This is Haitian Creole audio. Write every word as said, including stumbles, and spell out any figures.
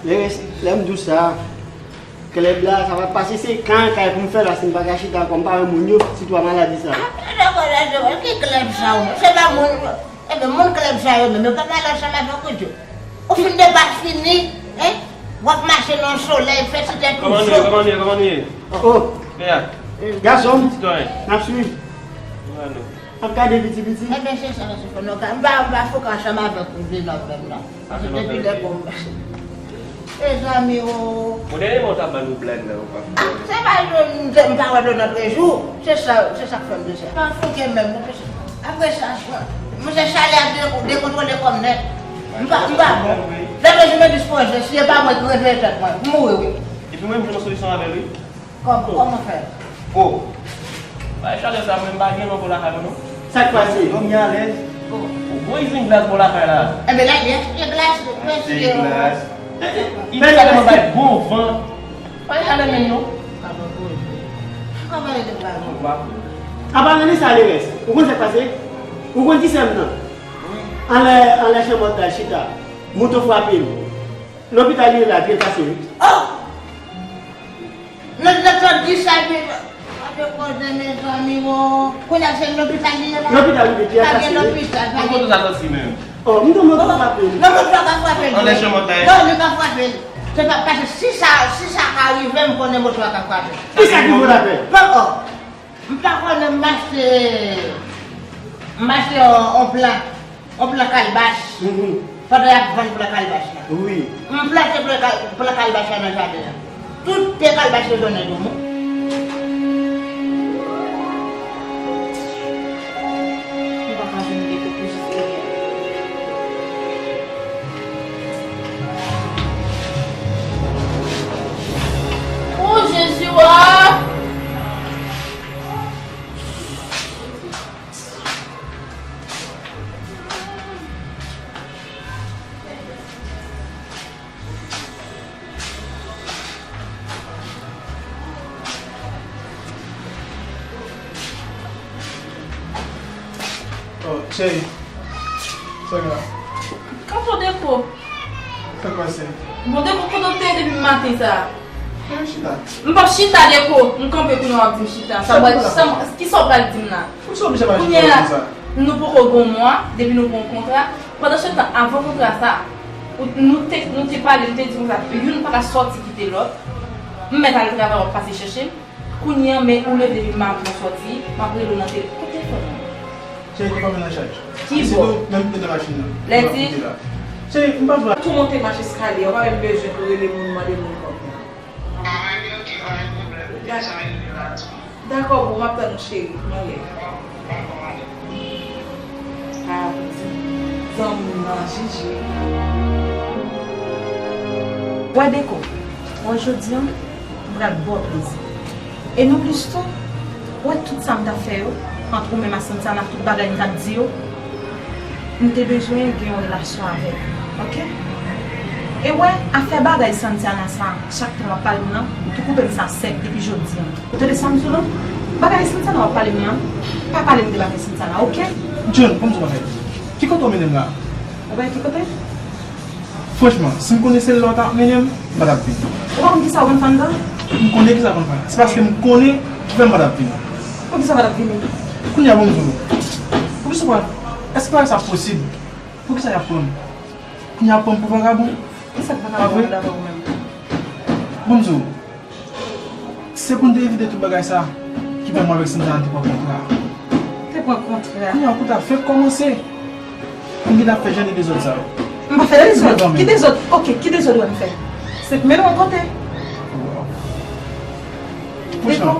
Lè, lè m di w sa, klèb la, sa va pase senk an kay pou m fè la, si m pa ka chita ankò, m pa wè moun yo, sitou a maladi sa. Ki klèb sa ou? Se pa moun, ebyen, moun klèb sa yo menm, yo pa pale ansanm avèk ou tou. Ou fin de pa fini, hein? W ap mache nan solèy, fè ti tèt ou cho. Kòman nou ye? Kòman nou ye? Kòman nou ye? Oh. Gason m, n ap swiv. Ap gade piti piti. Ebyen, se sa, se fò nou ka. M pa, m pa fouke ansanm avèk ou, vle nòm menm non. Paske depi lè bon. Mezanmi o. Bon, dènye mwa w t ap ban nou blèd la, ou pa fouke. Se pa yo, m te, m pa wè l yon lòt jou. Se sa, se sa k fè m di sa. Pa fouke menm, non, paske apre sa, mwen se chalè a de-, dekontwole kò m nèt. M pa, m pa bon. Lè mwen jwenn dispoze, si e pa mwen ki reveye tèt mwen, m mouri wi. Epi mwen, m jwenn yon solisyon avè l wi. Kòman, kòman fè? O. Bay chalè sa, mwen m pa gen lòt bò lakay mwen non. Sa k pase? Dòmi alèz. O. Ou gon izin glas bò lakay la. Enben la, li achte glas, mesye. Achte glas. Li tèlman bay bon van. Bay chalè menm non. Apa nan li sa, Lerès? Ou konn sa k pase? Ou konn ki sè m nan? Anlè, anlè chanm mòd la chita. Mouton frape l. Lopital li ye la, byen pase wi. Oh! Nan, nan tan di sa, epi, pa de koze, mezanmi, o. Kounye a, se lopital li ye la? Lopital, wi, byen pase wi. Pa gen lopital, pa gen. Kote sa soti menm? Oh, m di w mouton frape l. Non, mouton pa frape l. Anlè chanm mòd la ye? Non, li pa frape l. Se pa, paske si sa, si sa ka rive, m konnen mouton a ka frape l. Kisa ki vo lapèn? Non, oh. M pa konnen m achte, m achte yon, yon plan, yon plan kalbas. Mhm. Pandan y ap vann plan kalbas la. Wi. M plante plan kal-, plan kalbas la nan jaden an. Tout pye kalbas yo donnen dou mou. M pa ka jwenn depo pou jis yè. O Jezi, wa! Oh, cheri. Sa ka? Kanpe Deko. Sa k pase? Bon, Deko, kote w te ye depi maten sa a? Chita. M p ap chita, Deko. M kanpe kounye a w ap di m chita. Sa pral, sa, kisa w pral di m la? Kounye a, nou poko gon mwa depi nou pran kontra. Pandan se tan, avan kontra sa, ou, nou te, nou te pale, nou te di konsa, youn pa ka sòti kite lòt. M mèt al travay, w ap pase chèche m. Kounye a, men ou leve depi maten w sòti, m ap rele w nan tele-, kote telefòn nan? Cheri, telefòn mwen nan chaj. Ki bò? Menm kote machin nan. Lèdi? Cheri, m pa vle. Tou monte mach eskalye, ou pa menm bezwen pou rele moun, mande moun kòb nan. Dakò, boo, m ap tann ou, cheri. Mwen lè. Ah, zanmi m nan, Jiji. Wè Deko, wè jodi a, m pral ba w plezi. E nan plis tou, wè tout sa m t ap fè yo, ant ou menm ak Santiana, tout bagay m t ap di yo, m te bezwen gen yon relasyon avèk ou, oke? E wè, afè bagay Santiana sa, chak tan w ap pale m nan, ou tou koupe m sa sèk depi jodi a. Ou tande sa m di w lan? Bagay Santiana w ap pale m nan, pa pale m de bagay Santiana, oke? John, ban m di w yon bagay. Ki kote w mennen m la? Ou wè ki kote? Franchman, si m konnen se la w t ap mennen m, m pa t ap vini. Ou pa konn kisa w konn fè anndan? M konnen kisa w konn fè. Se paske m konnen ki fè m pa t ap vini. Poukisa w pa t ap vini? Kounye a, ban m di w. Poukisa w pran? Èske bagay sa posib? Poukisa y ap pran m? Kounye a, y ap pran m pou vagabon? Kisa k vagabon anndan avè w menm? Ban m di w. Se pou n te evite tout bagay sa ki fè mwen avèk Sandra te pran kontra. Te pran kontra? Kounye a, kontra fèk kòmanse. M gentan ap fè jan de dezòd sa yo. M pa fè dezòd. Ki dezòd? Oke, ki dezòd ou wè m fè? Se k mennen w kote. Franchman,